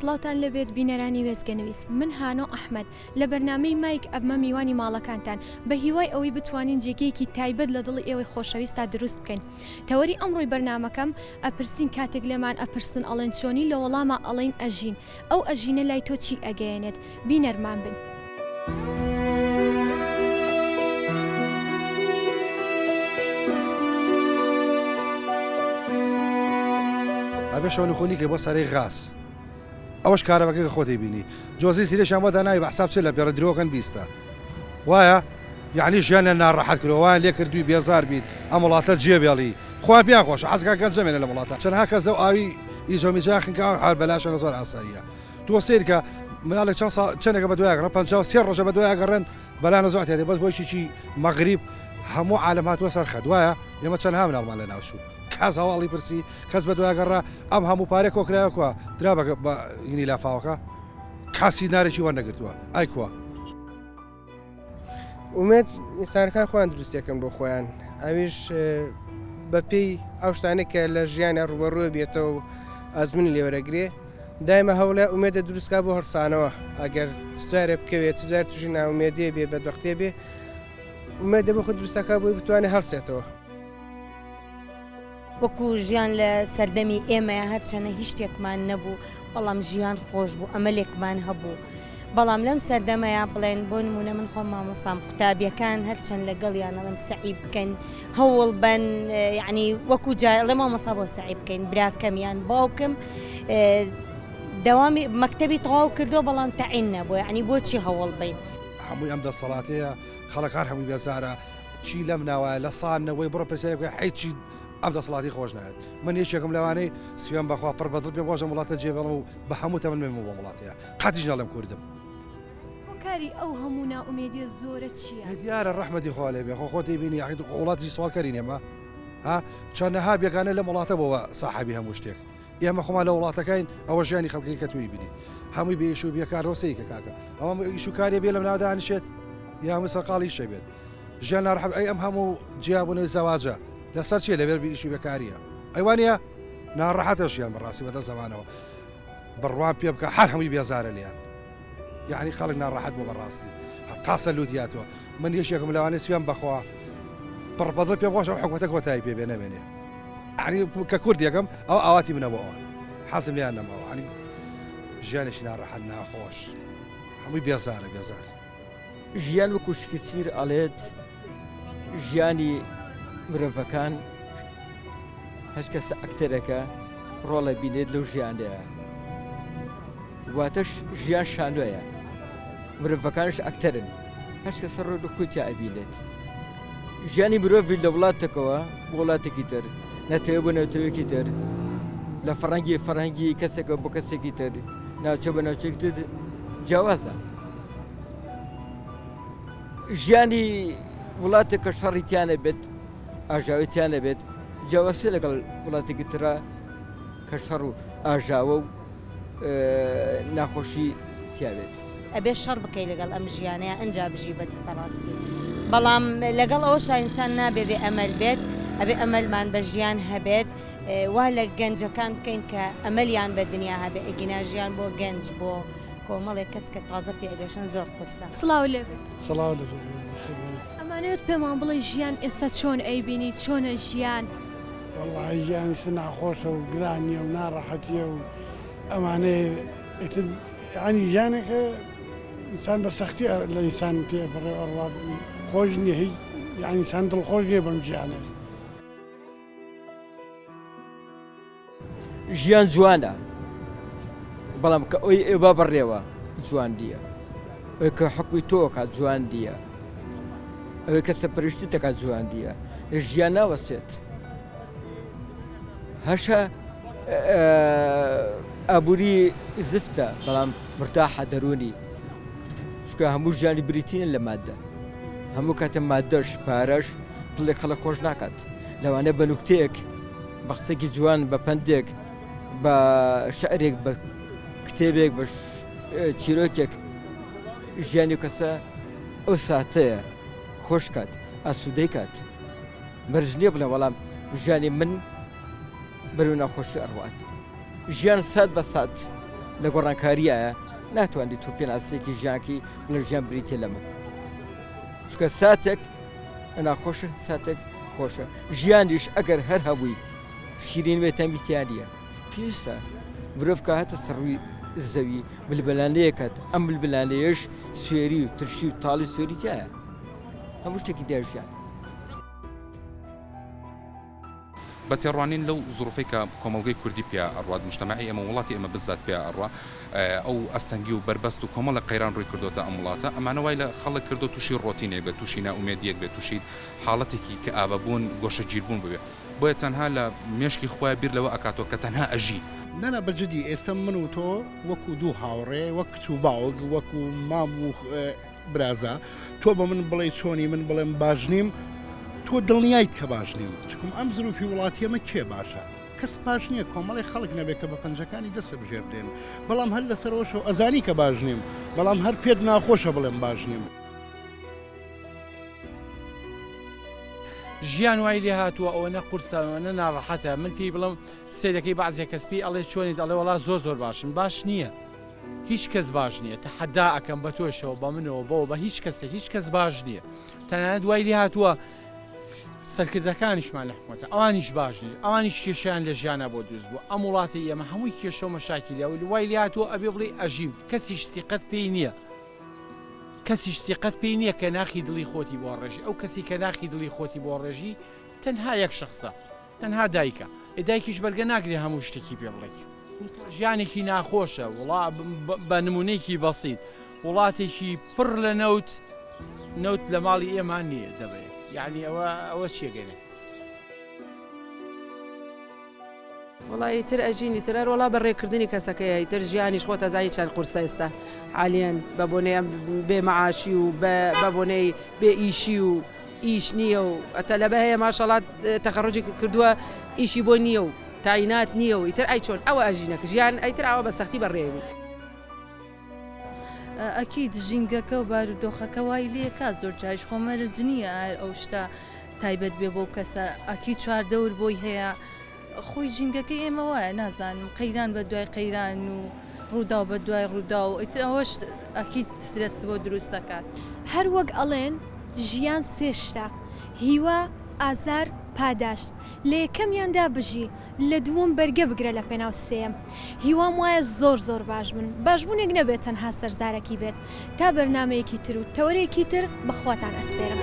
سڵاوتان لێبێت بینەرانی وێستگەنویس من هانۆ ئەحمەد لە بەرنامەی مایک ئەبمە میوانی ماڵەکانتان بە هیوای ئەوەی بتوانین جێگەیەکی تایبەت لە دڵی ئێوەی خۆشەویستا دروست بکەین تەوەری ئەمڕۆی بەرنامەکەم ئەپرسین کاتێک لێمان ئەپرسن ئەڵێن چۆنی لە وەڵاما ئەڵێین ئەژین ئەو ئەژینە لای تۆ چی ئەگەیەنێت بینەرمان بن. ئەبێ شەونخونی کەی بۆ سەرەی غاز ئەوەش کارەبەکە کە خۆتی بینی جۆزی زیرەکیان بۆ داناوی بە حساب چ لە پێڕە درۆکەن بیستە وایە یعنی ژیانیان ناڕەحەت کردووە وایان لێ کردووی بێزار بیت ئەم وڵاتە جێ بێڵی خۆیان پێیان خۆشە حەزکا گەنج نەمێنێ لەم وڵاتە چەندها کەس ئەو ئاوی ئیجۆ میجا خنکا هەر بەلاشە زۆر ئاساییە تۆ سەیرکە مناڵێک چەند ساڵ چەندێکە بە دوای گەڕن 53 ڕۆژە بە دوای گەڕێن بەلانە زۆر تێدێ بەس بۆی چی مەغریب هەموو عالم هاتووە سەر خەت وایە ئێمە چەندها مناڵمان لە ناوچوو کەس هەواڵی پرسی کەس بە دوای گەڕا ئەم هەموو پارێ کۆکرایە کوا درا بە هینی لافاوەکە کاسی نارێکی وەرنەگرتووە ئای کوا. ئومێد ئینسانەکان خۆیان دروستەکەن بۆ خۆیان ئەویش بەپێی ئەو شتانە کە لە ژیانە ڕوبەڕوە بێتەوە و ئەزمونی لێوەرەگرێ دایمە هەوڵە ئومێدە دروستکا بۆ هەڵسانەوە ئەگەر چجارێ بکەوێت چجار تووشی ناومێدێ بێ بەدبختێ بێ ئومێدە بۆ خۆ دروستەکە بۆی بتوانێت هەڵسێتەوە. وەکو ژیان لە سەردەمی ئێمەیا هەرچەنە هیچ شتێکمان نەبوو بەڵام ژیان خۆش بوو ئەمەلێکمان هەبوو بەڵام لەم سەردەمەیا بڵێن بۆ نمونە من خۆم مامۆستام قوتابیەکان هەرچەند لەگەڵیان ئەڵێم سەعی بکەن هەوڵ بەن یعنی وەکو جای ئەڵێ مامۆستا بۆ سەعی بکەین براکەم یان باوکم دەوامی مەکتەبی تەواو کردو بەڵام تەعین نەبوو یعنی بۆچی هەوڵ بین هەمووی ئەم دەسەڵاتەیە خەڵک هەر هەمووی بێزارە چی لەم ناوایە لە سا نەوەی بڕۆ پرسیاری بکە هیچی ئەم دەسەڵاتی خۆش نایەت من یەکێکم لەوانەی سوێن بەخوا پڕ بەدڵ پێم خۆشە وڵاتە جێبێڵم و بە هەموو تەمەن بێمەوە بۆ وڵاتەیە قەتیش ناڵێم کوردم. هۆکاری ئەو هەموو نائومێدیە زۆرە چیە؟ دیارە ڕەحمەتی خوا لێ بێ خۆ خۆتی بینی یاخی وڵاتی سواڵکەرین ئێمە ها چەندەها بێگانە لەم وڵاتە بۆوە ساحەبی هەموو شتێک ئێمە خۆمان لە وڵاتەکەین ئەوە ژیانی خەڵکی کە توی بینیت هەمووی بێ ئیش و بێکارەوە سەیرکە کاکە ئەوە ئیش و کارێ بێ لەم ناودا ئەنیشێت یا هەموو سەرقاڵی ئیشە بێت ژیان ناڕەحەت ئەی ئەم هەموو جیابوونەوەی زەواجە لەسەر چیە لەبەر بێ ئیش و بێکاریە ئەی وانە ناڕەحەتە ژیان بەڕاستی بەدەست زەمانەوە بڕوان پێ بکە هەر هەمووی بێزارە لێیان یعنی خەڵک ناڕەحەت بوو بەڕاستی هەتا سەر لووتی هاتووە من یەکێکم لەوانەی سوێن بەخوا پڕ بەدڵ پێم خۆشە ئەم حکومەتە کۆتایی پێ بێ نەمێنێ یعنی کە کوردێکم ئەو ئاواتی منە بۆ ئەوان حەزم لێیان نەماوە یعنی ژیانێکی ناڕەحەت ناخۆش هەمووی بێزارە بێزار. ژیان وەکو شکسپیر ئەڵێت ژیانی مرۆڤەکان هەر کەسە ئەکتەرێکە ڕۆڵە بینێت لەو ژیانەیە واتەش ژیان شانۆیە مرۆڤەکانش ئەکتەرن هەر کەسە ڕۆڵ خۆی تیا ئەبینێت ژیانی مرۆڤی لە وڵاتێکەوە بۆ وڵاتێکی تر نەتەوە بۆ نەتەوەیەکی تر لە فەرەنگی فەرهەنگی کەسێکەوە بۆ کەسێکی تر ناوچە بە ناوچێکی تر جیاوازە ژیانی وڵاتێک کە شەڕی تیانە بێت ئاژاوی تیانە بێت جیاوازی لەگەڵ وڵاتێکی ترە کە شەڕ و ئاژاوە و ناخۆشی تیاێت. ئەبێ شەڕ بکەی لەگەڵ ئەم ژیانەیا ئنجا بژی بەس بەڕاستی بەڵام لەگەڵ ئەوەشا ئینسان نابێ بێ ئەمەل بێت ئەبێ ئەمەلمان بە ژیان هەبێت وا لە گەنجەکان بکەین کە ئەمەلیان بە دنیا هەبێ ئەگینا ژیان بۆ گەنج بۆ کۆمەڵێک کەس کە تازە پێ ئەگەشن زۆر قورسە. سڵاو لێ بێت. سڵاو لە تۆ بێت. ئەمانەوێت پێمان بڵێی ژیان ئێستا چۆن ئەیبینی چۆنە ژیان؟ وەڵاهی ژیان ئیستا ناخۆشە و گرانیە و ناڕەحەتیە و ئەمانەیە ئیتر یانی ژیانێکە ئینسان بە سەختی لە ئینسان تێ بڕێ ئەڕوا خۆش نییە هیچ یانی ئینسان دڵخۆش نییە بەم ژیانە. ژیان جوانە بەڵام کە ئەوی ئێوە بەڕێوە جوان نییە ئەوی کە حکومی تۆکات جوان نییە ئەوەی کە سەپەرشتی دەکات جوان نییە ژیان ناوەسێت هەشە ئابووری زفتە بەڵام مرتاحە دەرونی چکە هەموو ژیانی بریتینە لە مادە هەموو کاتە مادەش پارەش دڵێک خەڵک خۆش ناکات لەوانە بە نوکتەیەک بە قسەکی جوان بە پەندێک بە شعرێک بە کتێبێک بە چیرۆکێک ژیانی کەسە ئەو ساتەیە خۆش کات ئاسوودەی کات مەرج نییە بڵێ وەڵام ژیانی من بەرەو ناخۆشی ئەڕوات ژیان سات بە سات. لە گۆڕانکاریایە ناتوانانی تۆ پێناسەیەکی ژیانکی بڵێ ژیان بریتە لەمە چونکە ساتێک ناخۆشە ساتێک خۆشە ژیانیش ئەگەر هەر هەبووی شیرین بێت تامی تیا نییە پێویستە مرۆڤ کە هاتە سەر ڕووی زەوی ململانێیەکات ئەم ململانێیەش سوێری و ترشی و تاڵی سوێری تایە هەموو شتێکی تیا ژیان. بە تێڕوانین لەو زروفەی کە کۆمەڵگەی کوردی پیا ئەڕوات، موجتەمەعی ئێمە و وڵاتی ئێمە بزات پیا ئەڕوا، ئەو ئەستەنگی و بەربەست و کۆمەڵێک قەیران ڕووی کردۆتە ئەم وڵاتە، ئەمانە وای لە خەڵک کردوە تووشی ڕۆتینێک بێت، تووشی نائومێدییەک بێت، تووشی حاڵەتێکی کەئابەبوون، گۆشەگیربوون ببێ. بۆیە تەنها لە مێشکی خۆیا بیر لەوە ئەکاتەوە کە تەنها ئەژی. نانا بە جدی ئێستا من و تۆ وەکو دوو هاوڕێ وەک کچ و باوک وەکو مام و برازا تۆ بە من بڵێی چۆنی من بڵێم باش نیم تۆ دڵنیایت کە باش نیم چکم ئەم زروفی وڵاتیەمە کێ باشە کەس باش نییە کۆمەڵی خەڵک نەبێت کە بە پەنجەکانی دەستە بژێردرێن بەڵام هەر لەسەرەوەشەوە ئەزانی کە باش نیم بەڵام هەر پێت ناخۆشە بڵێم باش نیم. ژیان وای لێ هاتووە ئەوەنە قورسە ئەوەنە ناڕەحەتە من پێی بڵێم سەیرەکەی بەعزێ کەس پێی ئەڵێ چۆنیت ئەڵێ وەڵا زۆر زۆر باشم باش نییە هیچ کەس باش نییە تەحەدا ئەکەم بە تۆشەوە بە منەوە بەوە بە هیچ کەسێک هیچ کەس باش نییە تەنانەت وای لێ هاتووە سەرکردەکانیشمان لە حکومەتە ئەوانیش باش نین ئەوانیش کێشیان لە ژیانە بۆ دروست بوو ئەم وڵاتی ئێمە هەمووی کێشە و مەشاکیلە وای لێ هاتووە ئەبێ بڵێ ئەژیم کەسیش سیقەت پێی نییە کەسیش سیقەت پێی نییە کە ناخی دڵی خۆتی بۆ ڕێژی ئەو کەسی کە ناخی دڵی خۆتی بۆ ڕێژی تەنها یەک شخصە تەنها دایکە ئێ دایکیش بەرگە ناگرێ هەموو شتێکی پێ بڵێیت. ژیانێکی ناخۆشە وڵا بە نمونەیەکی بەسیت وڵاتێکی پڕ لە نەوت نەوت لە ماڵی ئێمە نییە دەبێت یعنی ئەوە ئەوە چیەگەێ. وەڵا ئیتر ئەژین ئیتر هەر وەڵا بە ڕێکردنی کەسەکەیە ئیتر ژیانیش خۆت ئەزانی چەند قورسە ئێستا حالیەن بە بۆنەی ئەم بێ مەعاشی و بە بۆنەی بێ ئیشی و ئیش نییە و تەلەبە هەیە ماشەڵا تەخەڕوجی کردووە ئیشی بۆ نییە و تاینات نییە و ئیتر ئەی چۆن ئەوە ئەژینەک ژیان ئەیتر ئاوا بە سەختی بەڕێوی. ئەکید ژینگەکە و بارودۆخەکە وای لێکا زۆر جاریش خۆ مەرج نییە هەر ئەو شتە تایبەت بێ بەو کەسە ئەکید چواردەور بۆی هەیە خۆی ژینگەکەی ئێمە وایە نازانم قەیران بە دوای قەیران و ڕووداو بە دوای ڕووداو ئیتر ئەوەش ئەکید سترێس بۆ دروست دەکات. هەر وەک ئەڵێن ژیان سێ شتە، هیوا، ئازار، پاداشت. لە یەکەمیاندا بژی، لە دووەم بەرگە بگرە لە پێناو سێیەم. هیوام وایە زۆر زۆر باش بن. باشبوونێک نەبێت تەنها سەرزارەکی بێت. تا بەرنامەیەکی تر و تەوەرێکی تر بە خواتان ئەسپێرم.